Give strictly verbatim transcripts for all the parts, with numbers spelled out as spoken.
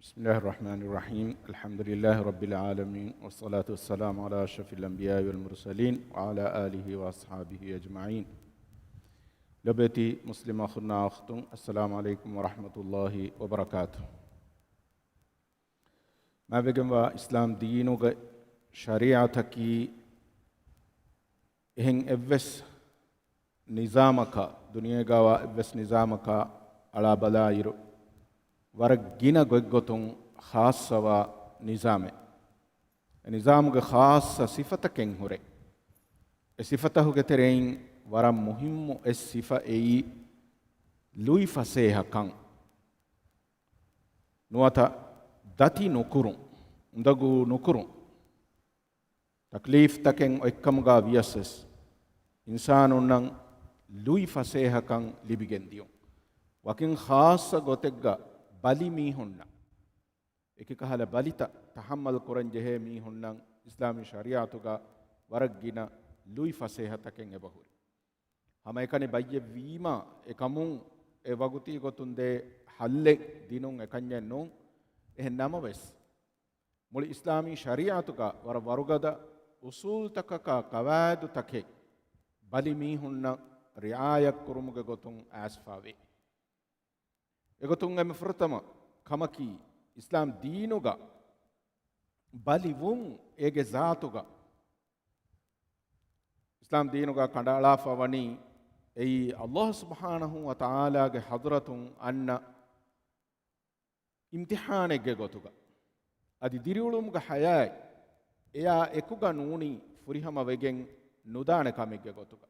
بسم الله الرحمن الرحيم. الحمد لله رب العالمين، والصلاة والسلام على أشرف الأنبياء والمرسلين، وعلى آله وأصحابه أجمعين. ލޮބުވެތި މުސްލިމް އަޚުންނާ އުޚްތުން، السلام عليكم ورحمة الله وبركاته. މާތްވެގެންވާ އިސްލާމް ދީނުގެ ޝަރީޢަތަކީ އެހެން އެއްވެސް ނިޒާމަކާ، ދުނިޔޭގަވާ އެއްވެސް ނިޒާމަކާ އަޅާބަލާއިރު، ވަރަށް ގިނަ ގޮތްގޮތުން ޚާއްޞަވާ ނިޒާމެއް. އެ ނިޒާމުގެ ޚާއްޞަ ސިފަތަކެއް ހުރޭ. އެ ސިފަތަހުގެ ތެރެއިން ވަރަށް މުހިއްމު އެއް ސިފަ އެއީ ލުއި ފަސޭހަކަން. ނުވަތަ ދަތި ނުކުރުން، އުނދަގޫ ނުކުރުން. ތަކްލީފްތަކެއް އޮތްކަމުގަ ވިޔަސް ވެސް، އިންސާނުންނަށް ލުއި ފަސޭހަކަން ލިބިގެން ދިޔުން. ވަކިން ޚާއްޞަ ގޮތެއްގަ ބަލި މީހުންނަށް، އެކި ކަހަލަ ބަލިތައް ތަޙައްމަލް ކުރަން ޖެހޭ މީހުންނަށް އިސްލާމީ ޝަރީޢަތުގަ ވަރަށް ގިނަ ލުއި ފަސޭހަތަކެއް އެބަހުރި. ހަމައެކަނި ބައްޔެއް ވީމަ، އެކަމުން އެ ވަގުތީ ގޮތުން ދޭ ޙައްލެއް ދިނުން އެކަންޏެއް ނޫން. އެހެން ނަމަވެސް، މުޅި އިސްލާމީ ޝަރީޢަތުގަ ވަރަށް ވަރުގަދަ އުޞޫލްތަކަކާ ޤަވާޢިދުތަކެއް ބަލި މީހުންނަށް ރިޢާޔަތް ކުރުމުގެ ގޮތުން އައިސްފަވޭ. އެގޮތުން އެންމެ ފުރަތަމަ ކަމަކީ، އިސްލާމް ދީނުގަ ބަލި ވުން އޭގެ ޒާތުގަ، އިސްލާމް ދީނުގަ ކަނޑައަޅާފަ ވަނީ އެއީ ﷲ ސުބްޙާނަހޫ ވަތަޢާލާގެ ޙަޟްރަތުން އަންނަ އިމްތިޙާނެއްގެ ގޮތުގަ، އަދި ދިރިއުޅުމުގެ ޙަޔާތް އެޔާ އެކުގަ ނޫނީ ފުރިހަމަ ވެގެން ނުދާނެ ކަމެއްގެ ގޮތުގަ.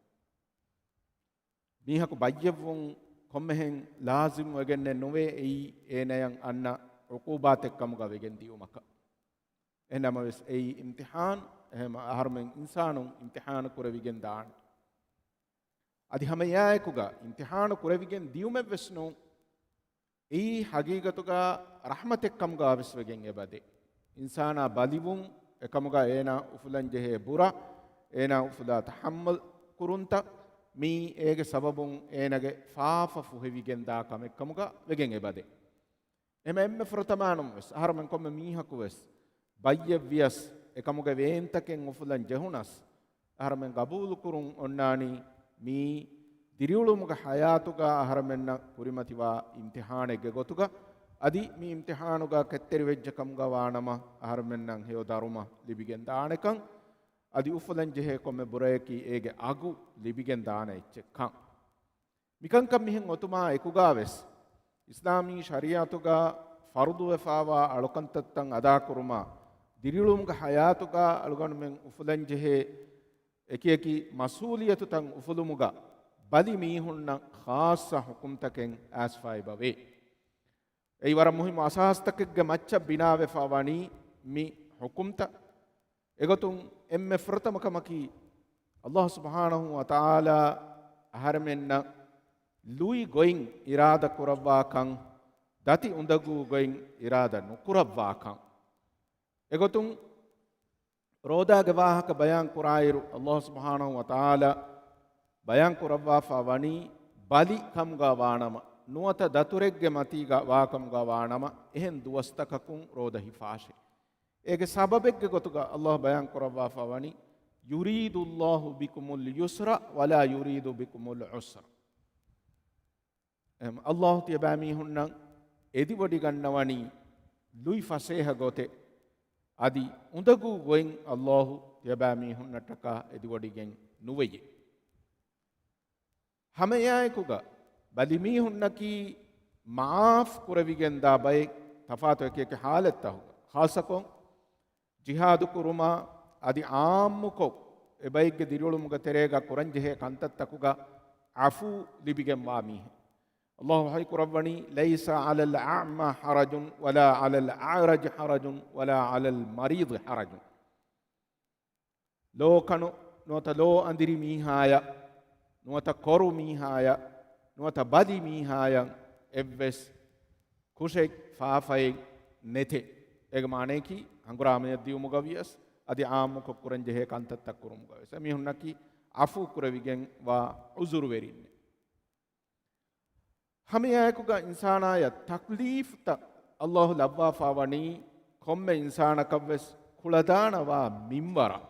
މީހަކު ބައްޔެއްވުން ކޮންމެހެން ލާޒިމް ވެގެންނެއް ނުވޭ އެއީ އޭނަޔަށް އަންނަ ޢުޤޫބާތެއް ކަމުގަ ވެގެން ދިޔުމަކަށް. އެހެންނަމަވެސް އެއީ އިމްތިޙާން، އެހެން އަހަރުމެން އިންސާނުން އިމްތިޙާނު ކުރެވިގެން ދާނެ. އަދި ހަމައެއާއެކުގަ އިމްތިޙާނު ކުރެވިގެން ދިޔުމެއްވެސް ނޫން. އެއީ ޙަޤީޤަތުގަ ރަޙްމަތެއް ކަމުގަ ވެސް ވެގެން އެބަދޭ. އިންސާނާ ބަލިވުން، އެކަމުގަ އޭނާ އުފުލަން ޖެހޭ ބުރަ، އޭނާ އުފުލާ ތަޙައްމަލް ކުރުންތައް، މިއީ އޭގެ ސަބަބުން އޭނާގެ ފާފަ ފުހެވިގެން ދާ ކަމެއް ކަމުގަ ވެގެން އެބަދޭ. އެހެން އެންމެ ފުރަތަމަ ނަމަވެސް، އަހަރުމެން ކޮންމެ މީހަކު ވެސް ބައްޔެއް ވިޔަސް، އެކަމުގެ ވޭންތަކެއް އުފުލަން ޖެހުނަސް، އަހަރުމެން ގަބޫލު ކުރުން އޮންނާނީ، މިއީ ދިރިއުޅުމުގެ ޙަޔާތުގަ އަހަރުމެންނަށް ކުރިމަތިވާ އިމްތިޙާނެއްގެ ގޮތުގަ، އަދި މި އިމްތިޙާނުގަ ކެތްތެރިވެއްޖެ ކަމުގަ ވާނަމަ، އަހަރުމެންނަށް ހެޔޮ ދަރުމަ ލިބިގެން ދާނެކަން، އަދި އުފުލަން ޖެހޭ ކޮންމެ ބުރަޔަކީ އޭގެ އަގު ލިބިގެން ދާނެ އެއްޗެއްކަން. މިކަންކަން މިހެން އޮތުމާ އެކުގަ ވެސް، އިސްލާމީ ޝަރީޢަތުގަ ފަރުޟުވެފަވާ އަޅުކަންތައްތައް އަދާކުރުމާ، ދިރިއުޅުމުގެ ޙަޔާތުގަ އަޅުގަނޑުމެން އުފުލަންޖެހޭ އެކިއެކި މަސްއޫލިއްޔަތުތައް އުފުލުމުގަ، ބަލި މީހުންނަށް ޚާއްޞަ ޙުކުމްތަކެއް އައިސްފައިބަވޭ. އެއީ ވަރަށް މުހިއްމު އަސާސްތަކެއްގެ މައްޗަށް ބިނާވެފަ ވަނީ މި ޙުކުމްތައް. އެގޮތުން އެންމެ ފުރަތަމަ ކަމަކީ، ﷲ ސުބްޙާނަހޫ ވަތަޢާލާ އަހަރެމެންނަށް ލުއި ގޮތް އިރާދަ ކުރައްވާކަން، ދަތި އުނދަގޫ ގޮތް އިރާދަ ނުކުރައްވާކަން. އެގޮތުން، ރޯދާގެ ވާހަކަ ބަޔާން ކުރާއިރު، ﷲ ސުބްޙާނަހޫ ވަތަޢާލާ ބަޔާން ކުރައްވާފަ ވަނީ، ބަލި ކަމުގަ ވާނަމަ، ނުވަތަ ދަތުރެއްގެ މަތީގަ ވާކަމުގަ ވާނަމަ، އެހެން ދުވަސްތަކަކުން ރޯދަ ހިފާށޭ. އޭގެ ސަބަބެއްގެ ގޮތުގަ ﷲ ބަޔާން ކުރައްވާފަ ވަނީ، يريد الله بكم اليسر ولا يريد بكم العسر. އެހެން ﷲ ތިޔަބައިމީހުންނަށް އެދިވޮޑިގަންނަވަނީ ލުއި ފަސޭހަ ގޮތެއް. އަދި އުނދަގޫ ގޮތް ﷲ ތިޔަބައިމީހުންނަށްޓަކާ އެދިވޮޑިގެން ނުވެޔޭ. ހަމައެއާއެކުގަ ބަލިމީހުންނަކީ މަޢާފް ކުރެވިގެންދާ ބައެއް، ތަފާތު އެކި އެކި ޙާލަތްތަކުގަ، ޚާއްޞަކޮށް ޖިހާދު ކުރުމާ އަދި ޢާއްމުކޮށް އެބައެއްގެ ދިރިއުޅުމުގެ ތެރޭގަ ކުރަންޖެހޭ ކަންތައްތަކުގަ ޢަފޫ ލިބިގެންވާ މީހެއް. ﷲ ވަޙީ ކުރައްވަނީ، ليس على الأعمى حرج ولا على الأعرج حرج ولا على المريض حرج. ލޯ ކަނު ނުވަތަ ލޯ އަނދިރި މީހާޔަށް، ނުވަތަ ކޮރު މީހާޔަށް، ނުވަތަ ބަލި މީހާޔަށް އެއްވެސް ކުށެއް ފާފައެއް ނެތޭ. އޭގެ މާނަޔަކީ ހަނގުރާމަޔަށް ދިޔުމުގަ ވިޔަސް، އަދި ޢާއްމުކޮށް ކުރަންޖެހޭ ކަންތައްތައް ކުރުމުގަ ވެސް، އެމީހުންނަކީ ޢަފޫ ކުރެވިގެންވާ ޢުޛުރުވެރިންނެއް. ހަމައެއާއެކުގަ އިންސާނާޔަށް ތަކްލީފްތައް ﷲ ލައްވާފާވަނީ ކޮންމެ އިންސާނަކަށްވެސް ކުޅަދާނަވާ މިންވަރަށް.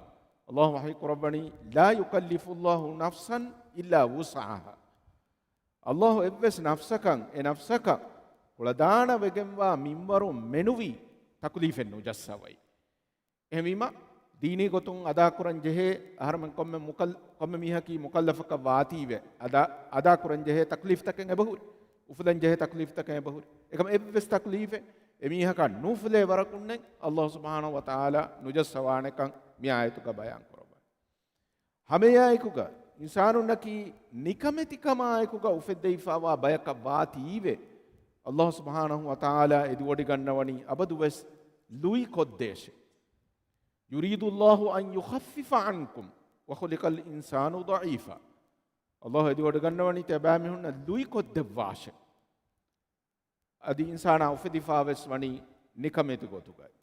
ﷲ ވަޙީ ކުރައްވަނީ، "لا يكلف الله نفسا إلا وسعها." ﷲ އެއްވެސް ނަފްސަކަށް، އެ ނަފްސަކަށް ކުޅަދާނަވެގެންވާ މިންވަރުން މެނުވީ ތަކުލީފެއް ނުޖައްސަވައި. އެހެންވީމަ، ދީނީ ގޮތުން އަދާކުރަން ޖެހޭ އަހަރުމެން ކޮންމެ މުކަލް-، ކޮންމެ މީހަކީ މުކައްލަފަކަށް ވާތީވެ، އަދާ، އަދާކުރަން ޖެހޭ ތަކްލީފްތަކެއް އެބަހުރި، އުފުލަން ޖެހޭ ތަކްލީފްތަކެއް އެބަހުރި. އެކަމަ އެއްވެސް ތަކްލީފެއް އެމީހަކަށް ނުފުލޭ ވަރަކުންނެއް ﷲ ސުބްޙާނަހޫ ވަތަޢާލާ ނުޖައްސަވާނެކަން މި އާޔަތުގަ ބަޔާން ކުރައްވަނީ. ހަމައެއާއެކުގަ އިންސާނުންނަކީ ނިކަމެތިކަމާއެކުގަ އުފެއްދެވިފާވާ ބަޔަކަށް ވާތީވެ، ﷲ ސުބްޙާނަހޫ ވަތަޢާލާ އެދިވޮޑިގަންނަވަނީ އަބަދުވެސް ލުއި ކޮށްދޭށޭ. "يريد الله أن يخفف عنكم وخلق الإنسان ضعيفا." ﷲ އެދިވޮޑިގަންނަވަނީ ތިޔަބައިމީހުންނަށް ލުއި ކޮށްދެއްވާށޭ. އަދި އިންސާނާ އުފެދިފާވެސް ވަނީ ނިކަމެތި ގޮތުގައި.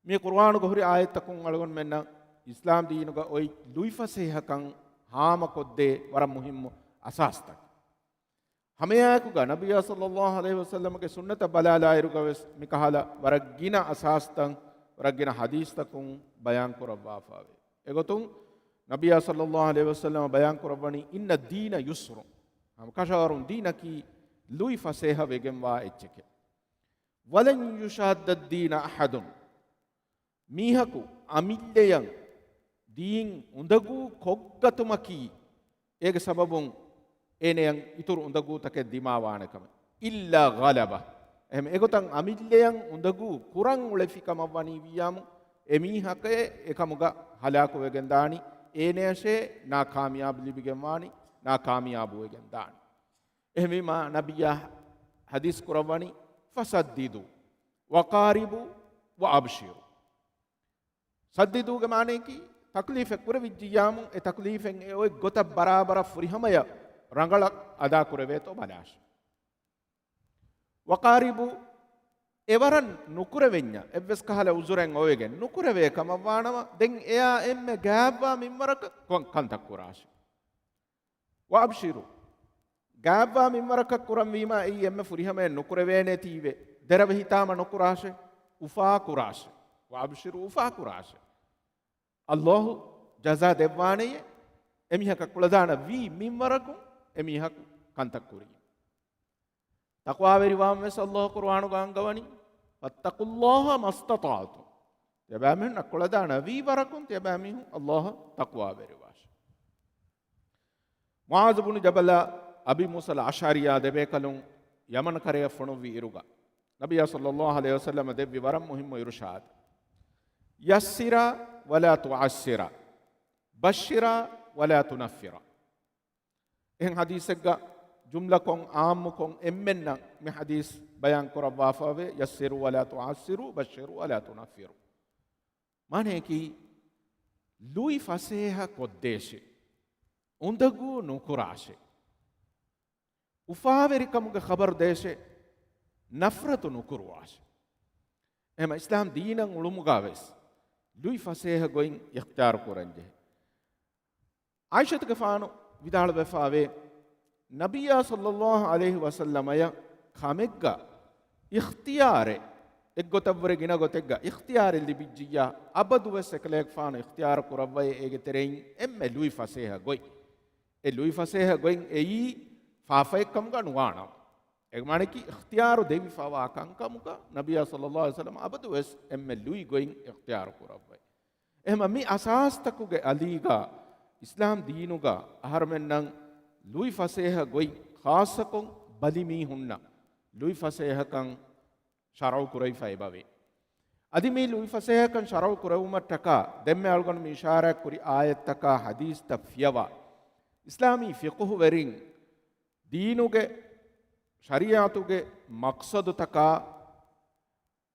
މި ޤުރުއާނުގަ ހުރި އާޔަތްތަކުން އަޅުގަނޑުމެންނަށް އިސްލާމް ދީނުގަ އޮތް ލުއިފަސޭހަކަން ހާމަކޮށްދޭ ވަރަށް މުހިއްމު އަސާސްތަކެއް. ހަމައެއާއެކުގަ ނަބިއްޔާ ޞައްލައްލާހު ޢަލައިހި ވަސައްލަމަގެ ސުންނަތަށް ބަލާލާއިރުގަވެސް މިކަހަލަ ވަރަށް ގިނަ އަސާސްތައް، ވަރަށް ގިނަ ޙަދީޘްތަކުން ބަޔާން ކުރައްވާފާވޭ. އެގޮތުން ނަބިއްޔާ ޞައްލައްލާހު ޢަލައިހި ވަސައްލަމަ ބަޔާން ކުރައްވަނީ، "إن الدين يسر." ހަމަކަށަވަރުން ދީނަކީ ލުއިފަސޭހަ ވެގެންވާ އެއްޗެކޭ. "ولن يشاد الدين أحد." މީހަކު އަމިއްލަޔަށް ދީން އުނދަގޫ ކޮށްގަތުމަކީ، އޭގެ ސަބަބުން އޭނަޔަށް އިތުރު އުނދަގޫތަކެއް ދިމާވާނެ ކަމެއް. "إلا غلبه." އެހެން އެގޮތަށް އަމިއްލަޔަށް އުނދަގޫ ކުރަން އުޅެފި ކަމަށް ވަނީ ވިއްޔާމު، އެމީހަކަށް އެކަމުގަ ހަލާކުވެގެން ދާނީ، އޭނަޔަށޭ ނާކާމިޔާބު ލިބިގެން ވާނީ، ނާކާމިޔާބުވެގެން ދާނީ. އެހެންވީމާ، ނަބިއްޔާ ޙަދީޘް ކުރައްވަނީ، "فسددوا وقاربوا وأبشروا." ސައްދިދޫގެ މާނަޔަކީ، ތަކްލީފެއް ކުރެވިއްޖިއްޔާމު، އެ ތަކްލީފެއް އެ އޮތް ގޮތަށް ބަރާބަރަށް ފުރިހަމަޔަށް ރަނގަޅަށް އަދާކުރެވޭތޯ ބަލާށޭ. "وقاربوا" އެވަރަށް ނުކުރެވެންޏާ، އެއްވެސް ކަހަލަ ޢުޛުރެއް އޮވެގެން ނުކުރެވޭ ކަމަށްވާނަމަ، ދެން އެއާ އެންމެ ގާތްވާ މިންވަރަކަށް ކޮން-، ކަންތައް ކުރާށޭ. "وأبشروا." ގާތްވާ މިންވަރަކަށް ކުރަންވީމާ، އެއީ އެންމެ ފުރިހަމައެއް ނުކުރެވޭނޭތީވެ، ދެރަވެ ހިތާމަ ނުކުރާށޭ، އުފާ ކުރާށޭ. "وأبشروا" އުފާ ކުރާށޭ. ﷲ ޖަޒާ ދެއްވާނެޔޭ، އެމީހަކަށް ކުޅަދާނަ ވީ މިންވަރަކުން އެމީހަކު ކަންތައް ކުރީ. ތަޤްވާވެރިވާން ވެސް ﷲ ޤުރުއާނުގަ އަންގަވަނީ، "فاتقوا الله ما استطعتم." ތިޔަބައިމީހުންނަށް ކުޅަދާނަ ވީ ވަރަކުން ތިޔަބައިމީހުން ﷲ އަށް ތަޤްވާވެރިވާށޭ. މުޢާޛު ބުނު ޖަބަލާ، އަބީ މޫސަލް އަޝްޢަރީއާ ދެބޭކަލުން ޔަމަން ކަރަޔަށް ފޮނުއްވި އިރުގަ، ނަބިއްޔާ ޞައްލައްލާހު ޢަލައިހި ވަސައްލަމަ ދެއްވި ވަރަށް މުހިއްމު އިރުޝާދެއް، "يسرا ولا تعسرا، بشرا ولا تنفرا." އެހެން ޙަދީޘެއްގަ ޖުމްލަކޮށް، ޢާއްމުކޮށް އެންމެންނަށް މި ޙަދީޘް ބަޔާން ކުރައްވާފައިވޭ، "يسروا ولا تعسروا، بشروا ولا تنفروا." މާނަޔަކީ، ލުއި ފަސޭހަ ކޮށްދޭށޭ، އުނދަގޫ ނުކުރާށޭ، އުފާވެރިކަމުގެ ޚަބަރު ދޭށޭ، ނަފްރަތު ނުކުރުވާށޭ. އެހެމަ އިސްލާމް ދީނަށް އުޅުމުގަ ވެސް ލުއި ފަސޭހަ ގޮތް އިޚްތިޔާރު ކުރަން ޖެހޭ. ޢާއިޝަތުގެފާނު ވިދާޅުވެފާވޭ، ނަބިއްޔާ ޞައްލައްލާހު ޢަލައިހި ވަސައްލަމަޔަށް ކަމެއްގަ އިޚްތިޔާރެއް، އެއްގޮތަށްވުރެ ގިނަ ގޮތެއްގަ އިޚްތިޔާރެއް ލިބިއްޖިއްޔާ، އަބަދުވެސް އެކަލޭގެފާނު އިޚްތިޔާރު ކުރައްވައޭ އޭގެ ތެރެއިން އެންމެ ލުއި ފަސޭހަ ގޮތް. އެ ލުއި ފަސޭހަ ގޮތް އެއީ ފާފައެއްކަމުގަ ނުވާނަމަ. އޭގެ މާނައަކީ އިޚްތިޔާރު ދެވިފަވާ ކަންކަމުގަ ނަބިއްޔާ ޞައްލައްލާހު ޢަލައިހި ވަސައްލަމަ އަބަދުވެސް އެންމެ ލުއި ގޮތް އިޚްތިޔާރު ކުރައްވައި. އެހެމަ މި އަސާސްތަކުގެ އަލީގަ އިސްލާމް ދީނުގަ އަހަރުމެންނަށް ލުއި ފަސޭހަ ގޮތް، ޚާއްޞަކޮށް ބަލި މީހުންނަށް ލުއި ފަސޭހަކަން ޝަރުޢު ކުރެވިފަ އެބަވޭ. އަދި މި ލުއި ފަސޭހަކަން ޝަރުޢު ކުރެވުމަށްޓަކާ ދެންމެ އަޅުގަނޑު މި އިޝާރާތް ކުރި އާޔަތްތަކާ ޙަދީޘްތައް ފިޔަވާ، އިސްލާމީ ފިޤުހުވެރިން ދީނުގެ، ޝަރީޢަތުގެ މަޤްޞަދުތަކާ،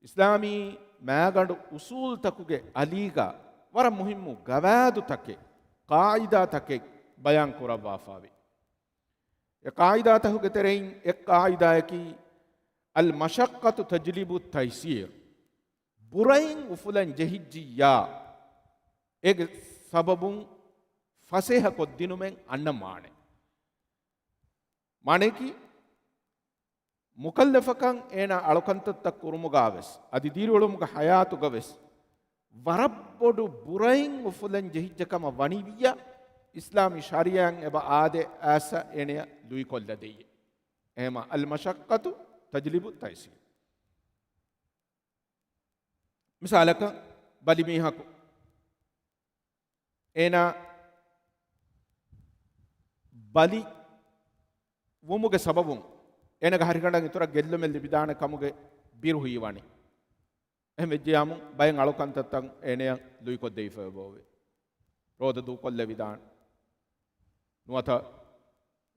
އިސްލާމީ މާގަނޑު އުޞޫލުތަކުގެ އަލީގަ ވަރަށް މުހިއްމު ގަވާއިދުތަކެއް، ޤާޢިދާތަކެއް ބަޔާން ކުރައްވާފައިވޭ. އެ ޤާޢިދާތަކުގެ ތެރެއިން އެއް ޤާޢިދާއަކީ، المشقة تجلب التيسير. ބުރައިން އުފުލަން ޖެހިއްޖިއްޔާ، އޭގެ ސަބަބުން ފަސޭހަ ކޮށްދިނުމެއް އަންނަން ވާނެ. މާނައަކީ، މުކައްލަފަކަން އޭނާ އަޅުކަންތައްތައް ކުރުމުގާވެސް، އަދި ދިރިއުޅުމުގެ ޙަޔާތުގަވެސް ވަރަށް ބޮޑު ބުރައިން އުފުލަން ޖެހިއްޖެ ކަމަށް ވަނީ ވިއްޔާ، އިސްލާމީ ޝަރީޢަތް އެބަ އާދޭ އާސަ އޭނަޔަށް ލުއިކޮށްލަދެއްޔޭ. އެހެމަ، އަލްމަޝައްޤަތު ތަޖްލިބު ތައިސީރު. މިސާލަކަށް، ބަލިމީހަކު އޭނާ ބަލި ވުމުގެ ސަބަބުން އޭނަގެ ހަރިގަނޑަށް އިތުރަށް ގެއްލުމެއް ލިބިދާނެ ކަމުގެ ބިރު ހީވަނީ. އެހެން ވެއްޖިޔާމު ބައެއް އަޅުކަންތައްތައް އޭނަޔަށް ލުއިކޮށްދެވިފައި އެބައޮވޭ. ރޯދަ ދޫކޮށްލެވިދާނެ. ނުވަތަ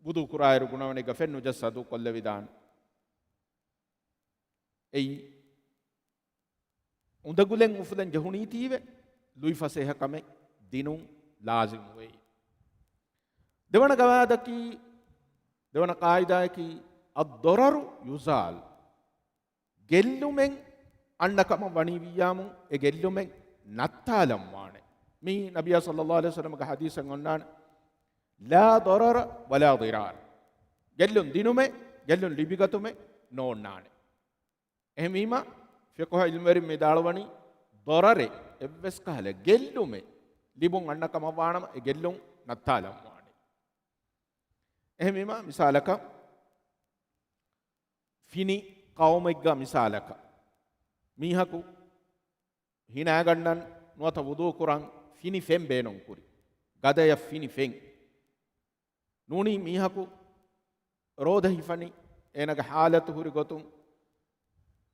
ވުޟޫ ކުރާއިރު ގުނަވަނެއްގަ ފެން ނުޖައްސާ ދޫކޮށްލެވިދާނެ. އެއީ އުނދަގުލެއް އުފުލަން ޖެހުނީތީވެ، ލުއިފަސޭހަ ކަމެއް ދިނުން ލާޒިމުވޭ. ދެވަނަ ގަވާއިދަކީ، ދެވަނަ ޤާއިދާއަކީ، الضرر يزال. ގެއްލުމެއް އަންނަ ކަމަށް ވަނީ ވިއްޔާމު، އެ ގެއްލުމެއް ނައްތާލަން ވާނެ. މީ ނަބިޔާ ޞައްލައްލާހު ޢަލައިހި ވަސައްލަމަގެ ޙަދީޘެއް އޮންނާނެ، لا ضرر ولا ضرار. ގެއްލުން ދިނުމެއް، ގެއްލުން ލިބިގަތުމެއް ނޯންނާނެ. އެހެންވީމަ، ފިޤުހު ޢިލްމުވެރިން މި ވިދާޅުވަނީ، ޟަރަރެއް، އެއްވެސް ކަހަލަ ގެއްލުމެއް ލިބުން އަންނަ ކަމަށް ވާނަމަ، އެ ގެއްލުން ނައްތާލަން ވާނެ. އެހެންވީމަ، މިސާލަކަށް، ފިނި ޤައުމެއްގަ މިސާލަކަށް، މީހަކު ހިނާގަންނަން ނުވަތަ ވުޟޫ ކުރަން ފިނި ފެން ބޭނުން ކުރި. ގަދަޔަށް ފިނި ފެން. ނޫނީ މީހަކު ރޯދަ ހިފަނީ، އޭނަގެ ޙާލަތު ހުރި ގޮތުން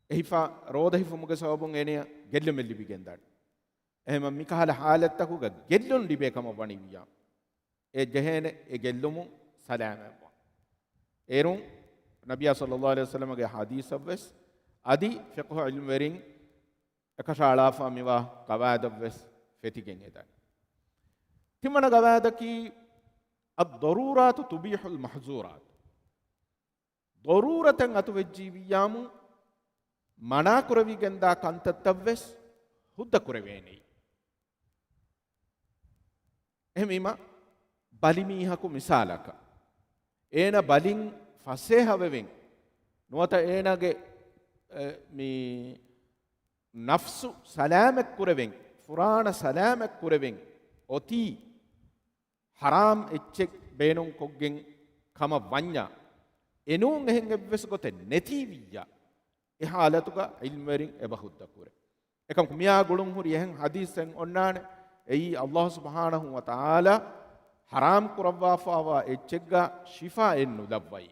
އެ ހިފާ، ރޯދަ ހިފުމުގެ ސަބަބުން އޭނަޔަށް ގެއްލުމެއް ލިބިގެންދާނެ. އެހެމަ މިކަހަލަ ޙާލަތްތަކުގަ ގެއްލުން ލިބޭ ކަމަށް ވަނިއްޔާ، އެ ޖެހޭނެ އެ ގެއްލުމުން ސަލާމަތްވާން. އޭރުން ނަބިޔާ ޞައްލައްލާހު ޢަލައިހި ވަސައްލަމަގެ ޙަދީޘަށްވެސް އަދި ފިޤުހު ޢިލްމުވެރިން އެކަށައަޅާފާ މިވާ ގަވާއިދަށްވެސް ފެތިގެން އެދަނީ. ތިންވަނަ ގަވާއިދަކީ، الضرورات تبيح المحظورات. ޟަރޫރަތެއް އަތުވެއްޖީ ވިއްޔާމު، މަނާކުރެވިގެންދާ ކަންތައްތައްވެސް ހުއްދަ ކުރެވޭނެ. އެހެންވީމަ، ބަލިމީހަކު މިސާލަކަށް، އޭނަ ބަލިން ފަސޭހަވެވެން، ނުވަތަ އޭނަގެ، އެ، މި ނަފްސު ސަލާމަތް ކުރެވެން، ފުރާނަ ސަލާމަތް ކުރެވެން އޮތީ ޙަރާމް އެއްޗެއް ބޭނުންކޮށްގެން ކަމަށް ވަންޏާ، އެނޫން އެހެން އެއްވެސް ގޮތެއް ނެތީވިއްޔާ، އެ ޙާލަތުގަ ޢިލްމުވެރިން އެބަ ހުއްދަ ކުރޭ. އެކަމަކު މިއާ ގުޅުން ހުރި އެހެން ޙަދީޘެއް އޮންނާނެ، އެއީ ﷲ ސުބްޙާނަހޫ ވަތަޢާލާ ޙަރާމް ކުރައްވާފާވާ އެއްޗެއްގަ ޝިފާއެއް ނުލައްވައި.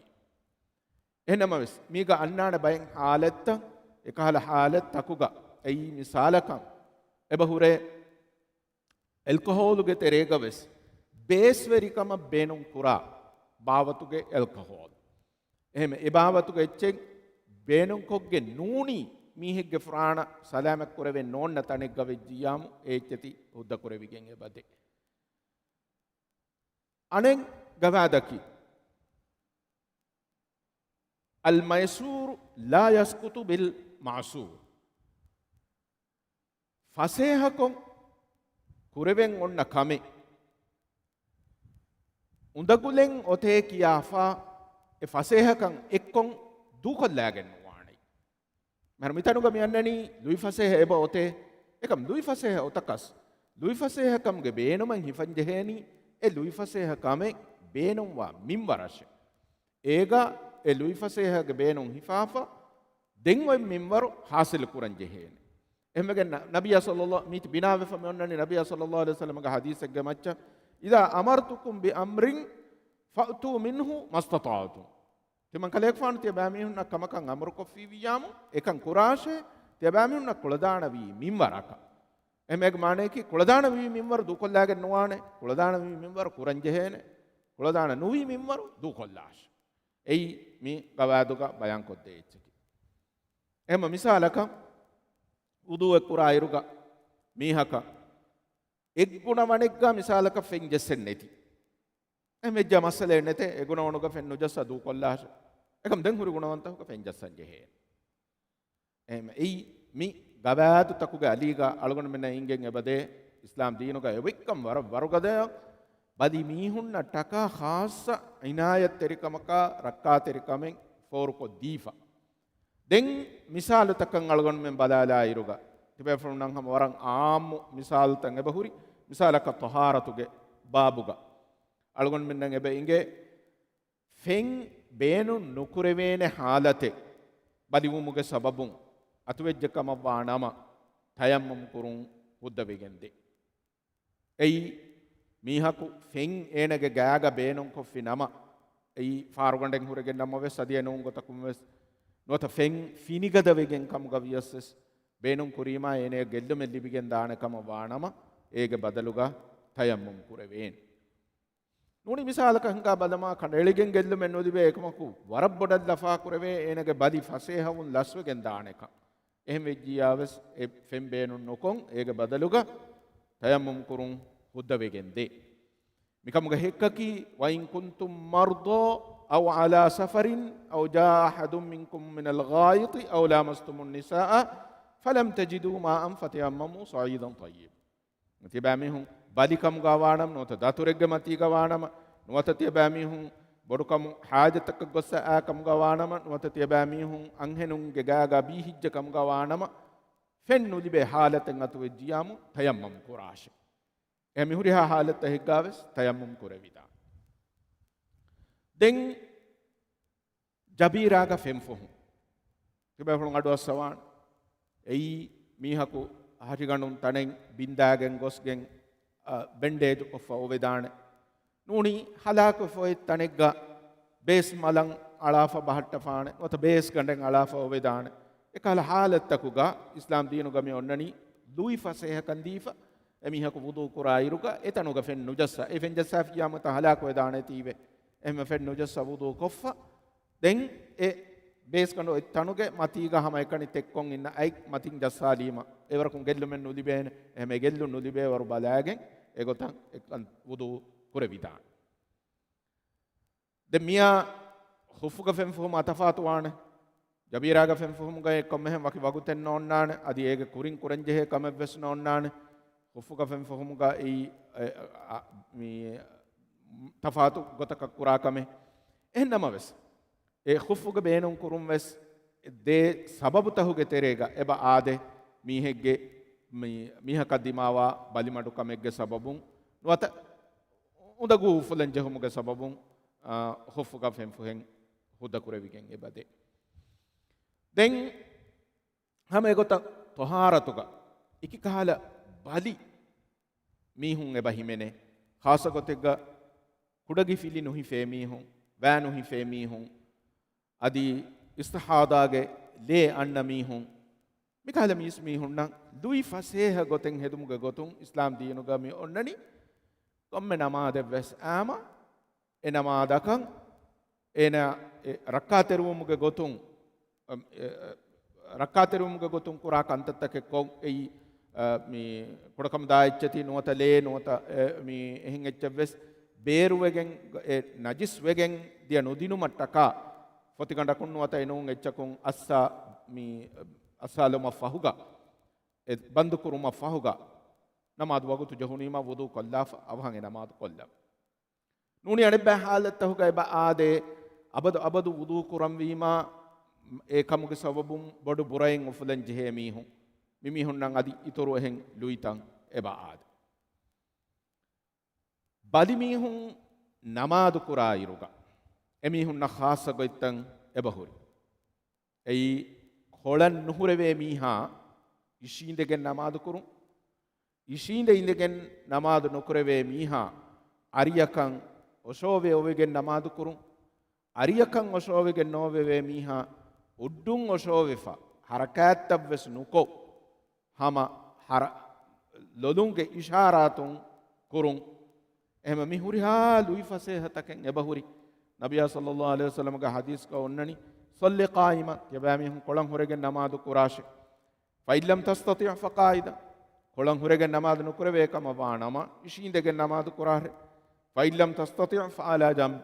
އެހެންނަމަވެސް، މީގަ އަންނާނެ ބައެއް ޙާލަތްތައް، އެކަހަލަ ޙާލަތްތަކުގަ، އެއީ މިސާލަކަށް އެބަ ހުރޭ، އެލްކޮހޯލުގެ ތެރޭގަވެސް ބޭސްވެރިކަމަށް ބޭނުން ކުރާ ބާވަތުގެ އެލްކޮހޯލް. އެހެން އެ ބާވަތުގެ އެއްޗެއް ބޭނުންކޮށްގެން ނޫނީ މީހެއްގެ ފުރާނަ ސަލާމަތް ކުރެވެން ނޯންނަ ތަނެއްގަ ވެއްޖިއްޔާމު އެ އެއްޗެތި ހުއްދަ ކުރެވިގެން އެބަދޭ. އަނެއް ގަވާއިދަކީ، الميسور لا يسقط بالمعسور. ފަސޭހަކޮށް ކުރެވެން އޮންނަ ކަމެއް އުނދަގުލެއް އޮތޭ ކިޔާފާ، އެ ފަސޭހަކަން އެއްކޮށް ދޫކޮށްލާގެން ނުވާނެ. މިހާރު މިތަނުގަ މި އަންނަނީ ލުއިފަސޭހަ އެބަ އޮތޭ. އެކަމް ލުއިފަސޭހަ އޮތަކަސް، ލުއިފަސޭހަކަމުގެ ބޭނުމަށް ހިފަންޖެހޭނީ އެ ލުއިފަސޭހަކަމެއް ބޭނުންވާ މިންވަރަށެ. އޭގަ އެ ލުއިފަސޭހަގެ ބޭނުން ހިފާފަ، ދެން އޮތް މިންވަރު ޙާޞިލު ކުރަން ޖެހޭނެ. އެހެންވެގެން ނަ-، ނަބިއްޔާ ޞައްލައްލާ-، މީތި ބިނާވެފަ މި އޮންނަނީ ނަބިއްޔާ ޞައްލައްލާހު ޢަލައިހި ވަސައްލަމަގެ ޙަދީޘެއްގެ މައްޗަށް، إذا أمرتكم بأمر فأتوا منه ما استطعتم. ތިމަން ކަލޭގެފާނު ތިޔަބައިމީހުންނަށް ކަމަކަށް އަމުރުކޮށްފީވިއްޔާމު، އެކަން ކުރާށޭ، ތިޔަބައިމީހުންނަށް ކުޅަދާނަވީ މިންވަރަކަށް. އެހެން އޭގެ މާނަޔަކީ، ކުޅަދާނަވީ މިންވަރު ދޫކޮށްލާގެން ނުވާނެ، ކުޅަދާނަވީ މިންވަރު ކުރަންޖެހޭނެ، ކުޅަދާނަ ނުވީ މިންވަރު ދޫކޮށްލާށޭ. އެއީ މި ގަވާއިދުގަ ބަޔާންކޮށްދޭ އެއްޗަކީ. އެހެން މިސާލަކަށް، ވުޟޫއެއް ކުރާއިރުގަ މީހަކަށް އެއްގުނަވަނެއްގަ މިސާލަކަށް ފެން ޖައްސެއް ނެތި. އެހެން ވެއްޖާ މައްސަލައެއް ނެތޭ، އެ ގުނަވަނުގަ ފެން ނުޖައްސާ ދޫކޮށްލާށޭ. އެކަމް ދެން ހުރި ގުނަވަންތަކުގަ ފެން ޖައްސަން ޖެހޭނެ. އެހެން އެއީ މި ގަވާއިދުތަކުގެ އަލީގަ އަޅުގަނޑުމެންނަށް އިނގެން އެބަދޭ އިސްލާމް ދީނުގަ އެވެއްކަން ވަރަށް ވަރުގަދަޔަށް ބަލި މީހުންނަށް ޓަކާ ޚާއްޞަ އިނާޔަތްތެރިކަމަކާ ރައްކާތެރިކަމެއް ފޯރުކޮށްދީފަ. ދެން މިސާލުތަކަށް އަޅުގަނޑުމެން ބަލާލާއިރުގަ، ތިބޭފުޅުންނަށް ހަމަ ވަރަށް އާއްމު މިސާލުތައް އެބަހުރި. މިސާލަކަށް ޠަހާރަތުގެ ބާބުގަ އަޅުގަނޑުމެންނަށް އެބަ އިނގޭ، ފެން ބޭނުން ނުކުރެވޭނެ ޙާލަތެއް ބަލިވުމުގެ ސަބަބުން އަތުވެއްޖެ ކަމަށްވާ ނަމަ، ތަޔައްމަމް ކުރުން ހުއްދަވެގެން ދޭ. އެއީ، މީހަކު ފެން އޭނަގެ ގާގަ ބޭނުންކޮށްފި ނަމަ، އެއީ ފާރުގަނޑެއް ހުރެގެން ނަމަވެސް އަދި އެނޫން ގޮތަކުންވެސް ނުވަތަ ފެން ފިނިގަދަވެގެން ކަމުގަ ވިޔަސްވެސް، ބޭނުން ކުރީމާ އޭނަޔަށް ގެއްލުމެއް ލިބިގެން ދާނެ ކަމަށް ވާ ނަމަ، އޭގެ ބަދަލުގަ ތަޔައްމަމް ކުރެވޭނެ. ނޫނީ މިސާލަކަށް ހިނގާ ބަލަމާ، ކަނޑައެޅިގެން ގެއްލުމެއް ނުލިބޭ، އެކަމަކު ވަރަށް ބޮޑަށް ލަފާ ކުރެވޭ، އޭނަގެ ބަލި ފަސޭހަވުން ލަސްވެގެން ދާނެކަން. އެހެން ވެއްޖިއްޔާވެސް އެ ފެން ބޭނުން ނުކޮށް، އޭގެ ބަދަލުގަ ތަޔައްމަމް ކުރުން ހުއްދަވެގެން ދޭ. މިކަމުގެ ހެއްކަކީ، وإن كنتم مرضى أو على سفر أو جاء أحد منكم من الغائط أو لامستم النساء فلم تجدوا ماء فتيمموا صعيدا طيبا. ތިޔަބައިމީހުން ބަލިކަމުގަ ވާނަމަ، ނުވަތަ ދަތުރެއްގެ މަތީގަ ވާނަމަ، ނުވަތަ ތިޔަބައިމީހުން ބޮޑުކަމު ޙާޖަތަކަށް ގޮއްސަ އާ ކަމުގަ ވާނަމަ، ނުވަތަ ތިޔަބައިމީހުން އަންހެނުންގެ ގާގަ ބީހިއްޖެ ކަމުގަ ވާނަމަ، ފެން ނުލިބޭ ޙާލަތެއް އަތުވެއްޖިޔާމު ތަޔައްމަމް ކުރާށެ. އެ މިހުރިހާ ޙާލަތްތައް ހިއްގާވެސް ތަޔައްމަމް ކުރެވިދާނެ. ދެން ޖަބީރާގަ ފެންފުހުން. ތިބޭފުޅުން އަޑުއައްސަވާނެ. އެއީ މީހަކު ހަށިގަނޑުން ތަނެއް ބިންދާގެން ގޮސްގެން، އަ، ބެންޑޭޖު ކޮށްފަ އޮވެދާނެ. ނޫނީ ހަލާކުވެފަ އޮތް ތަނެއްގަ ބޭސް މަލަށް އަޅާފަ ބަހައްޓަފާނެ، ނުވަތަ ބޭސް ގަނޑެއް އަޅާފަ އޮވެދާނެ. އެކަހަލަ ޙާލަތްތަކުގަ އިސްލާމް ދީނުގަ މި އޮންނަނީ ލުއި ފަސޭހަކަން ދީފަ، އެމީހަކު ވުޟޫ ކުރާއިރުގަ އެތަނުގަ ފެން ނުޖައްސާ. އެ ފެން ޖައްސާފިއްޔާމުތަ ހަލާކުވެދާނެތީވެ. އެހެންވެ ފެން ނުޖައްސާ ވުޟޫ ކޮށްފަ، ދެން އެ ބޭސްގަނޑު އޮތް ތަނުގެ މަތީގަ ހަމައެކަނި ތެއްކޮށް އިންނަ އަތް މަތިން ޖައްސާލީމަ، އެވަރަކުން ގެއްލުމެއް ނުލިބޭނެ. އެހެން އެ ގެއްލުން ނުލިބޭވަރު ބަލާގެން އެގޮތަށް އެކަން ވުޟޫ ކުރެވިދާނެ. ދެން މިއާ ޚުއްފުގަ ފެންފުހުމާ ތަފާތުވާނެ. ޖަބީރާގަ ފެންފުހުމުގައި ކޮންމެހެން ވަކި ވަގުތެއް ނޯންނާނެ. އަދި އޭގެ ކުރިން ކުރަންޖެހޭ ކަމެއްވެސް ނޯންނާނެ. ޚުއްފުގަ ފެންފުހުމުގައި، އެ، އަ، މި، ތަފާތު ގޮތަކަށް ކުރާ ކަމެއް. އެހެން ނަމަވެސް، އެ ޚުއްފުގެ ބޭނުން ކުރުން ވެސް ދޭ ސަބަބުތަހުގެ ތެރޭގަ އެބަ އާދެ، މީހެއްގެ، މި، މީހަކަށް ދިމާވާ ބަލިމަޑުކަމެއްގެ ސަބަބުން ނުވަތަ އުނދަގޫ އުފުލަން ޖެހުމުގެ ސަބަބުން، އާ، ޚުއްފުގަ ފެންފުހެން ހުއްދަ ކުރެވިގެން އެބަދޭ. ދެން ހަމަ އެގޮތަށް ޠަހާރަތުގަ އެކި ކަހަލަ ބަލި މީހުން އެބަ ހިމެނޭ. ޚާއްޞަ ގޮތެއްގަ ކުޑަގިފިލި ނުހިފޭ މީހުން، ވައި ނުހިފޭ މީހުން، އަދި އިސްތިޙާޟާގެ ލޭ އަންނަ މީހުން، މިކަހަލަ މީސްމީހުންނަށް ލުއި ފަސޭހަ ގޮތެއް ހެދުމުގެ ގޮތުން އިސްލާމް ދީނުގަ މި އޮންނަނީ ކޮންމެ ނަމާދެއްވެސް އާމަ އެ ނަމާދަކަށް އޭނާ އެ ރައްކާތެރިވުމުގެ ގޮތުން، އަ، އެ، އަ، ރައްކާތެރިވުމުގެ ގޮތުން ކުރާ ކަންތައްތަކެއް ކޮށް އެއީ، އަ، މި ކުޑަކަމުދާ އެއްޗެތި ނުވަތަ ލޭ ނުވަތަ، އެ، މި އެހެން އެއްޗެއްވެސް ބޭރުވެގެން، އެ ނަޖިސްވެގެން ދިޔަ ނުދިނުމަށްޓަކާ ފޮތިގަނޑަކުން ނުވަތަ އެނޫން އެއްޗަކުން އައްސާ، މި އައްސާލުމަށް ފަހުގަ، އެ ބަންދުކުރުމަށް ފަހުގަ، ނަމާދު ވަގުތު ޖެހުނީމަ ވުޟޫ ކޮށްލާފަ އަވަހަށް އެ ނަމާދު ކޮށްލަން. ނޫނީ އަނެއްބައި ޙާލަތްތަހުގަ އެބަ އާދޭ، އަބަދު އަބަދު ވުޟޫ ކުރަންވީމާ، އެ ކަމުގެ ސަބަބުން ބޮޑު ބުރައެއް އުފުލަން ޖެހޭ މީހުން، މި މީހުންނަށް އަދި އިތުރު އެހެން ލުއިތައް އެބަ އާދޭ. ބަލިމީހުން ނަމާދު ކުރާއިރުގަ، އެމީހުންނަށް ޚާއްޞަ ގޮތްތައް އެބަ ހުރި. އެއީ، ކޮޅަށް ނުހުރެވޭ މީހާ އިށީނދެގެން ނަމާދު ކުރުން. އިށީނދެ އިނދެގެން ނަމާދު ނުކުރެވޭ މީހާ އަރިއަކަށް އޮށޯވެ އޮވެގެން ނަމާދު ކުރުން. އަރިއަކަށް އޮށޯވެގެން ނޯވެވޭ މީހާ އުއްޑުން އޮށޯވެފަ، ހަރަކާތްތައްވެސް ނުކޮށް، ހަމަ ހަރަ-، ލޮލުންގެ އިޝާރާތުން ކުރުން. އެހެންވެ މި ހުރިހާ ލުއިފަސޭހަތަކެއް އެބަހުރި. ނަބިޔާ ޞައްލައްލާހު ޢަލައިހި ވަސައްލަމްގެ ޙަދީޘްގަ އޮންނަނީ، صل قائما، ތިޔަބައިމީހުން ކޮޅަށް ހުރެގެން ނަމާދު ކުރާށޭ. فإن لم تستطع فقاعدا، ކޮޅަށް ހުރެގެން ނަމާދު ނުކުރެވޭ ކަމަށް ވާނަމަ، އިށީނދެގެން ނަމާދު ކުރާށޭ. فإن لم تستطع فعلى جنب،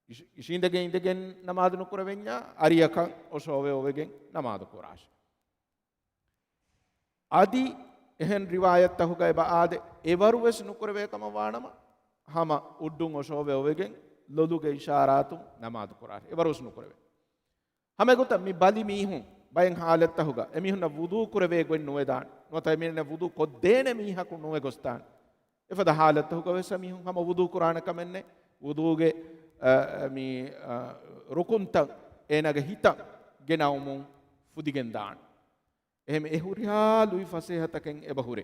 އިށ-، އިށީނދެގެން އިނދެގެން ނަމާދު ނުކުރެވެންޏާ، އަރިއަކަށް އޮށޯވެ އޮވެގެން ނަމާދު ކުރާށޭ. އަދި އެހެން ރިވާޔަތްތަހުގައި އެބަ އާދެ، އެވަރުވެސް ނުކުރެވޭ ކަމަށް ވާނަމަ، ހަމަ އުއްޑުން އޮށޯވެ އޮވެގެން ލޮލުގެ އިޝާރާތުން ނަމާދު ކުރާށޭ. އެވަރުވެސް ނުކުރެވޭ. ހަމައެގޮތަށް މި ބަލި މީހުން ބައެއް ހާލަތްތަކުގަ އެމީހުންނަށް ވުޟޫ ކުރެވޭ ގޮތް ނުވެދާނެ. ނުވަތަ އެމީހުންނަށް ވުޟޫ ކޮށްދޭނެ މީހަކު ނުވެ ގޮސްދާނެ. އެފަދަ ހާލަތްތަކުގަ ވެސް އެމީހުން ހަމަ ވުޟޫ ކުރާނެ ކަމެއް ނެތް. ވުޟޫގެ، އަ، މި، އަ، ރުކުންތައް އޭނާގެ ހިތަށް ގެނައުމުން ފުދިގެން ދާނެ. އެހެން އެ ހުރިހާ ލުއި ފަސޭހަތަކެއް އެބަ ހުރޭ.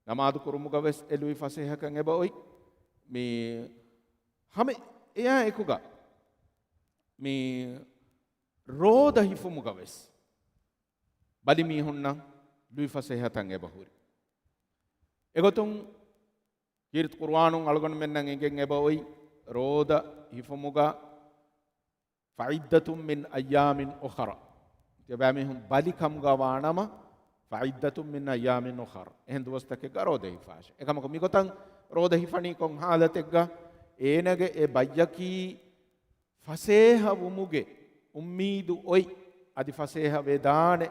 ނަމާދު ކުރުމުގަ ވެސް އެ ލުއި ފަސޭހަކަން އެބަ އޮތް. މި ހަމަ އެއާ އެކުގަ މި ރޯދަ ހިފުމުގަ ވެސް ބަލި މީހުންނަށް ލުއިފަސޭހަތައް އެބަ ހުރި. އެގޮތުން ކީރިތި ޤުރުއާނުން އަޅުގަނޑުމެންނަށް އެނގެން އެބަ އޮތް، ރޯދަ ހިފުމުގަ، "فعدة من أيام أخر." ތިޔަބައިމީހުން ބަލި ކަމުގަ ވާނަމަ، "فعدة من أيام أخر." އެހެން ދުވަސްތަކެއްގަ ރޯދަ ހިފާށޭ. އެކަމަކު މިގޮތަށް ރޯދަ ހިފަނީ ކޮން ހާލަތެއްގަ؟ އޭނަގެ އެ ބައްޔަކީ ފަސޭހަވުމުގެ އުއްމީދު އޮތް، އަދި ފަސޭހަ ވެދާނެ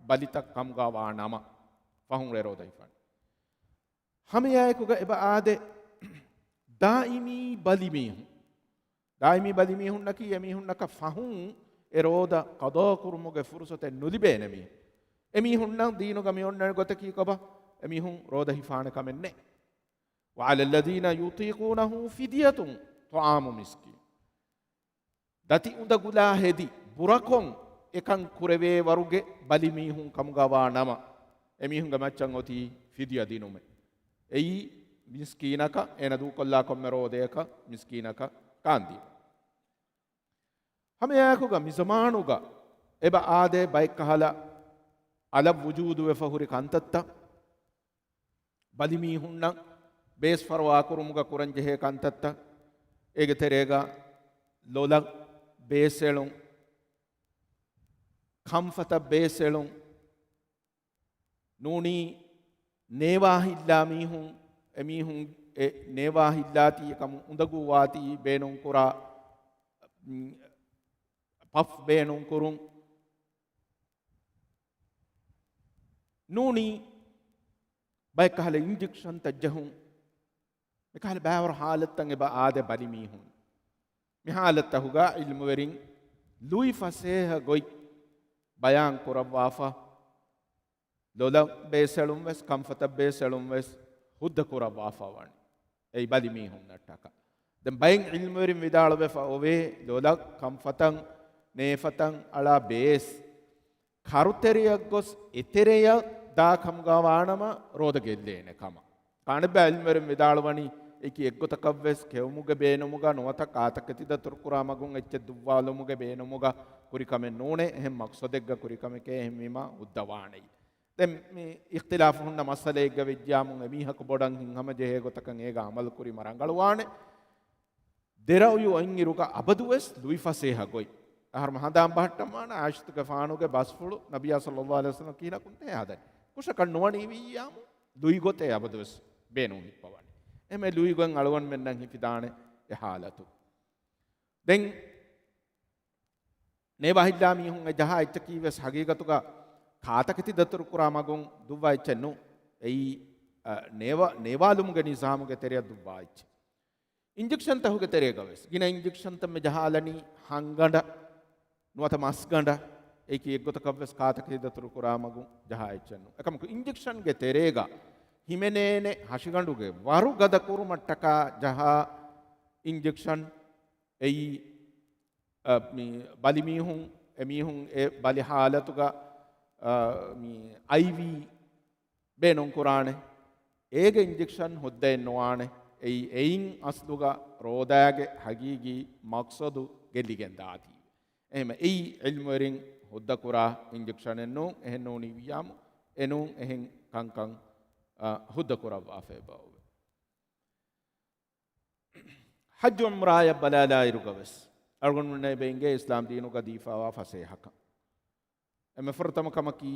ބަލިތައް ކަމުގަ ވާ ނަމަ، ފަހުން ރޭ ރޯދަ ހިފަން. ހަމައެއާއެކުގަ އެބަ އާދޭ، ދާއިމީ ބަލިމީހުން. ދާއިމީ ބަލިމީހުންނަކީ އެމީހުންނަކަށް ފަހުން އެ ރޯދަ ޤަޟާ ކުރުމުގެ ފުރުޞަތެއް ނުލިބޭނެ މީހުން. އެމީހުންނަށް ދީނުގަ މި އޮންނަ ގޮތަކީ ކޮބާ؟ އެމީހުން ރޯދަ ހިފާނެ ކަމެއް ނެތް. "وعلى الذين يطيقونه فدية طعام مسكين." ދަތި އުނދަގުލާ ހެދި ބުރަކޮށް އެކަން ކުރެވޭ ވަރުގެ ބަލިމީހުން ކަމުގަ ވާ ނަމަ، އެމީހުންގެ މައްޗަށް އޮތީ ފިދިޔަ ދިނުމެއް. އެއީ މިސްކީނަކަށް އޭނަ ދޫކޮށްލާ ކޮންމެ ރޯދަޔަކަށް މިސްކީނަކަށް ކާންދީމަ. ހަމައެއާއެކުގަ މިޒަމާނުގަ އެބަ އާދޭ ބައެއްކަހަލަ އަލަށް ވުޖޫދުވެފަ ހުރި ކަންތައްތައް، ބަލިމީހުންނަށް ބޭސް ފަރުވާކުރުމުގަ ކުރަންޖެހޭ ކަންތައްތައް، އޭގެ ތެރޭގަ ލޮލަށް ބޭސްއެޅުން، ކަންފަތަށް ބޭސްއެޅުން، ނޫނީ ނޭވާހިއްލާ މީހުން، އެމީހުން އެ ނޭވާހިއްލާތީ އެކަމު އުނދަގޫވާތީ ބޭނުންކުރާ، މް، ޕަފް ބޭނުންކުރުން، ނޫނީ ބައެއްކަހަލަ އިންޖެކްޝަންތައް ޖެހުން، މިކަހަލަ ބައިވަރު ހާލަތްތައް އެބަ އާދޭ ބަލިމީހުން. މި ހާލަތްތަކުގަ ޢިލްމުވެރިން ލުއި ފަސޭހަ ގޮތް ބަޔާން ކުރައްވާފަ، ލޮލަށް ބޭސްއެޅުން ވެސް، ކަންފަތަށް ބޭސްއެޅުން ވެސް ހުއްދަ ކުރައްވާފަ ވަނީ. އެއީ ބަލިމީހުންނަށްޓަކާ. ދެން ބައެއް ޢިލްމުވެރިން ވިދާޅުވެފަ އޮވޭ، ލޮލަށް، ކަންފަތަށް، ނޭފަތަށް އަޅާ ބޭސް ކަރުތެރެޔަށް ގޮސް އެތެރެޔަށް ދާ ކަމުގަ ވާނަމަ ރޯދަ ގެއްލޭނެ ކަމަށް. ކާނެބަ ޢިލްމުވެރިން ވިދާޅުވަނީ، އެކި އެއްގޮތަކަށްވެސް ކެއުމުގެ ބޭނުމުގަ ނުވަތަ ކާތަކެތި ދަތުރުކުރާ މަގުން އެއްޗެއް ދުއްވާލުމުގެ ބޭނުމުގަ ކުރި ކަމެއް ނޫނޭ، އެހެން މަޤްޞަދެއްގަ ކުރި ކަމެކޭ، އެހެންވީމަ ހުއްދަވާނެ. ދެން މި އިޚްތިލާފު ހުންނަ މައްސަލައެއްގަ ވެއްޖިޔާމު އެމީހަކު ބޮޑަށް ހިތްހަމަޖެހޭ ގޮތަކަށް އޭގަ ޢަމަލު ކުރީމަ ރަނގަޅުވާނެ. ދެރައުޔު އޮތްއިރުގަ އަބަދުވެސް ލުއިފަސޭހަ ގޮތް. އަހަރުމެން ހަނދާން ބަހައްޓަންވާނެ އާއިޝަތުގެފާނުގެ ބަސްފުޅު ނަބިއްޔާ ޞައްލައްލާހު ޢަލައިހި ވަސައްލަމަ ކިހިނަކުންތޭ ހަދަނީ. ކުށަކަށް ނުވަނީ ވިއްޔާމު ލުއިގޮތޭ އަބަދުވެސް ބޭނުން ހިއްޕަވަނީ. އެހެން ލުއިގޮތް އަޅުގަނޑުމެންނަށް ހިފިދާނެ އެ ހާލަތު. ދެން ނޭވާހިއްލާ މީހުން އެ ޖަހާ އެއްޗަކީ ވެސް ހަގީގަތުގަ ކާތަކެތި ދަތުރުކުރާ މަގުން ދުއްވާ އެއްޗެއް ނޫން. އެއީ، އަ، ނޭވާ-، ނޭވާލުމުގެ ނިޒާމުގެ ތެރެއަށް ދުއްވާ އެއްޗެއް. އިންޖެކްޝަންތަކުގެ ތެރޭގަ ވެސް ގިނަ އިންޖެކްޝަންތައް މި ޖަހާލަނީ ހަންގަނޑަށް ނުވަތަ މަސްގަނޑަށް، އެއީކީ އެއްގޮތަކަށް ވެސް ކާތަކެތި ދަތުރުކުރާ މަގުން ޖަހާ އެއްޗެއް ނޫން. އެކަމަކު އިންޖެކްޝަންގެ ތެރޭގަ ހިމެނޭނެ ހަށިގަނޑުގެ ވަރު ގަދަ ކުރުމަށްޓަކާ ޖަހާ އިންޖެކްޝަން އެއީ، އަ، މި ބަލިމީހުން، އެމީހުން އެ ބަލި ހާލަތުގަ، އަ، މި އައިވީ ބޭނުންކުރާނެ. އޭގެ އިންޖެކްޝަން ހުއްދައެއް ނުވާނެ. އެއީ އެއިން އަސްލުގަ ރޯދާގެ ހަގީގީ މަޤްޞަދު ގެއްލިގެން ދާތީ. އެހެން އެއީ ޢިލްމުވެރިން ހުއްދަ ކުރާ އިންޖެކްޝަނެއް ނޫން. އެހެން ނޫނީ ވިއްޔާމު އެނޫން އެހެން ކަންކަން، އަ، ހުއްދަ ކުރައްވާފަ އެބަ އޮވޭ. ޙައްޖު ޢުމްރާއަށް ބަލާލާއިރުގަ ވެސް އަޅުގަނޑުމެންނަށް އެބަ އެނގޭ އިސްލާމް ދީނުގަ ދީފާވާ ފަސޭހަކަން. އެންމެ ފުރަތަމަ ކަމަކީ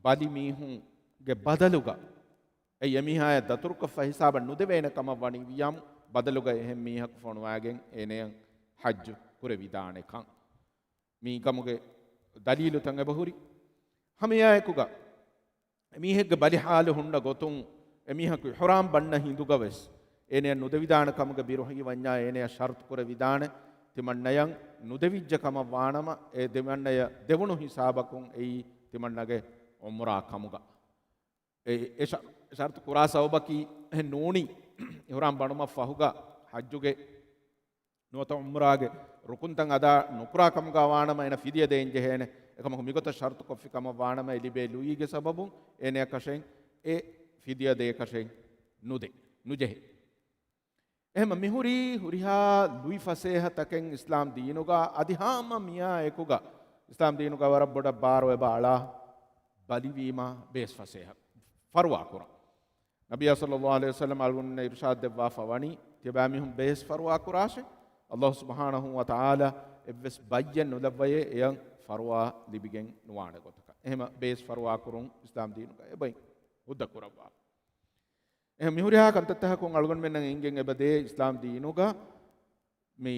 ބަލި މީހުންގެ ބަދަލުގަ އެއީ އެމީހާޔަށް ދަތުރުކޮށްފަ ހިސާބަށް ނުދެވޭނެ ކަމަށް ވަނި ވިއްޔާމު ބަދަލުގަ އެހެން މީހަކު ފޮނުވާގެން އޭނަޔަށް ޙައްޖު ކުރެވިދާނެ ކަން. މި ކަމުގެ ދަލީލުތައް އެބަހުރި. ހަމައެއާއެކުގަ އެމީހެއްގެ ބަލި ޙާލު ހުންނަ ގޮތުން އެމީހަކު އިޙުރާމް ބަންނަ ހިނދުގަ ވެސް އޭނަޔަށް ނުދެވިދާނެ ކަމުގެ ބިރު ހީވަންޏާ އޭނަޔަށް ޝަރުޠު ކުރެވިދާނެ. ތިމަންނަޔަށް ނުދެވިއްޖެ ކަމަށް ވާނަމަ، އެ ދެމަންނަޔަށް ދެވުނު ހިސާބަކުން އެއީ ތިމަންނަގެ ޢުމްރާ ކަމުގަ. އެ، އެ ޝަ-، ޝަރުތު ކުރާ ސަބަބަކީ އެހެން ނޫނީ، އިޙްރާމް ބަނުމަށް ފަހުގަ ޙައްޖުގެ ނުވަތަ ޢުމްރާގެ ރުކުންތައް އަދާ ނުކުރާ ކަމުގަ ވާނަމަ އޭނަ ފިދިޔަ ދޭން ޖެހޭނެ. އެކަމަކު މިގޮތަށް ޝަރުތު ކޮށްފި ކަމަށް ވާނަމަ އެ ލިބޭ ލުއީގެ ސަބަބުން އޭނަޔަކަށެއް އެ ފިދިޔަ ދޭކަށެއް ނުދޭ، ނުޖެހޭ. އެހެންމަ މިހުރީ ހުރިހާ ލުއި ފަސޭހަތަކެއް އިސްލާމް ދީނުގަ އަދި ހާމަ މިއާ އެކުގަ އިސްލާމް ދީނުގަ ވަރަށް ބޮޑަށް ބާރު އެބަ އަޅާ ބަލިވީމަ ބޭސް ފަސޭހަ ފަރުވާ ކުރަން. ނަބިއްޔާ ޞައްލައްލާހު ޢަލައިހި ވަސައްލަމް އަޅުގަނޑުމެންނަށް އިރުޝާދު ދެއްވާފަ ވަނީ، ތިޔަބައިމީހުން ބޭސް ފަރުވާ ކުރާށޭ، ﷲ ސުބްޙާނަހޫ ވަތަޢާލާ އެއްވެސް ބައްޔެއް ނުލައްވައޭ އެޔަށް ފަރުވާ ލިބިގެން ނުވާނެ ގޮތަކަށް. އެހެންމަ ބޭސް ފަރުވާ ކުރުން އިސްލާމް ދީނުގަ އެބައި ހުއްދަ ކުރައްވާ. އެހެން މިހުރިހާ ކަންތައްތަކަކުން އަޅުގަނޑުމެންނަށް އެނގެން އެބަދޭ އިސްލާމް ދީނުގަ މި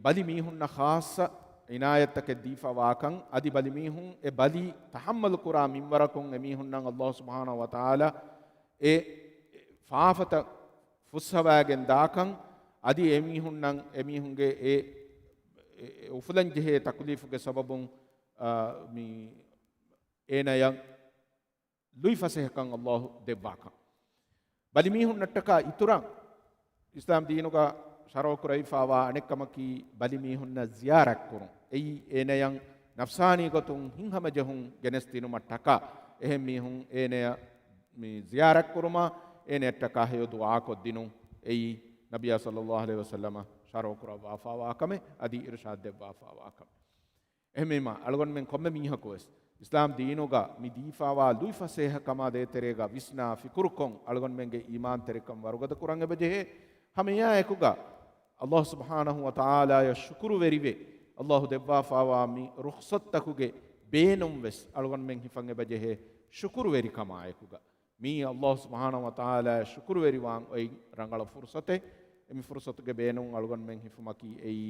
ބަލި މީހުންނަށް ޚާއްޞަ އިނާޔަތްތަކެއް ދީފަ ވާކަން، އަދި ބަލި މީހުން އެ ބަލި ތަޙައްމަލު ކުރާ މިންވަރަކުން އެމީހުންނަށް ﷲ ސުބްޙާނަހޫ ވަތަޢާލާ އެ ފާފަތައް ފުއްސަވާގެން ދާކަން، އަދި އެމީހުންނަށް އެމީހުންގެ އެ، އެ، އެ އުފުލަން ޖެހޭ ތަކުލީފުގެ ސަބަބުން، އާ، މި އޭނަޔަށް ލުއިފަސޭހަކަން ﷲ ދެއްވާކަން. ބަލިމީހުންނަށްޓަކާ އިތުރަށް އިސްލާމް ދީނުގަ ޝަރުޢުކުރެވިފާވާ އަނެއްކަމަކީ، ބަލިމީހުންނަށް ޒިޔާރަތްކުރުން. އެއީ އޭނަޔަށް ނަފްސާނީ ގޮތުން ހިތްހަމަޖެހުން ގެނެސްދިނުމަށްޓަކާ، އެހެން މީހުން އޭނަޔަށް މި ޒިޔާރަތްކުރުމާ، އޭނަޔަށްޓަކާ ހެޔޮ ދުޢާކޮށްދިނުން. އެއީ ނަބިއްޔާ ޞައްލައްލާހު ޢަލައިހި ވަސައްލަމަ ޝަރުޢުކުރައްވާފާވާ ކަމެއް، އަދި އިރުޝާދު ދެއްވާފާވާ ކަމެއް. އެހެންވީމާ، އަޅުގަނޑުމެން ކޮންމެ މީހަކުވެސް އިސްލާމް ދީނުގަ މި ދީފާވާ ލުއިފަސޭހަކަމާ ދޭތެރޭގަ ވިސްނާ ފިކުރުކޮށް، އަޅުގަނޑުމެންގެ އީމާންތެރިކަން ވަރުގަދަ ކުރަން އެބަޖެހޭ. ހަމައެއާއެކުގަ ﷲ ސުބްޙާނަހޫ ވަތަޢާލާޔަށް ޝުކުރުވެރިވެ، ﷲ ދެއްވާފާވާ މި ރުޚްޞަތްތަކުގެ ބޭނުންވެސް އަޅުގަނޑުމެން ހިފަން އެބަޖެހޭ ޝުކުރުވެރިކަމާއެކުގަ. މީ ﷲ ސުބްޙާނަހޫ ވަތަޢާލާޔަށް ޝުކުރުވެރިވާން އޮތް ރަނގަޅަށް ފުރުޞަތެއް. އެ މި ފުރުޞަތުގެ ބޭނުން އަޅުގަނޑުމެން ހިފުމަކީ އެއީ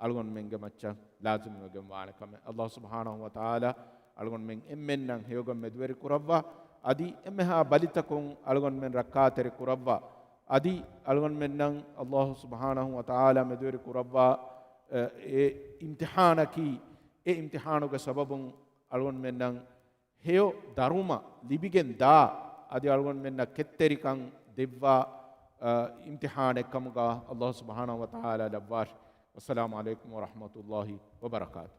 އަޅުގަނޑުމެންގެ މައްޗަށް ލާޒިމުވެގެން ވާނެ ކަމެއް. ﷲ ސުބްޙާނަހޫ ވަތަޢާލާ އަޅުގަނޑުމެން އެންމެންނަށް ހެޔޮގޮތް މެދުވެރި ކުރައްވާ، އަދި އެންމެހާ ބަލިތަކުން އަޅުގަނޑުމެން ރައްކާތެރި ކުރައްވާ، އަދި އަޅުގަނޑުމެންނަށް ﷲ ސުބްޙާނަހޫ ވަތަޢާލާ މެދުވެރި ކުރައްވާ، އެ، އެ އިމްތިޙާނަކީ، އެ އިމްތިޙާނުގެ ސަބަބުން އަޅުގަނޑުމެންނަށް ހެޔޮ ދަރުމަ ލިބިގެން ދާ، އަދި އަޅުގަނޑުމެންނަށް ކެތްތެރިކަން ދެއްވާ، އަ، އިމްތިޙާނެއް ކަމުގަ ﷲ ސުބްޙާނަހޫ ވަތަޢާލާ ލައްވާށި. ވައްސަލާމު ޢަލައިކުމް ވަރަޙްމަތުﷲި ވަބަރަކާތު.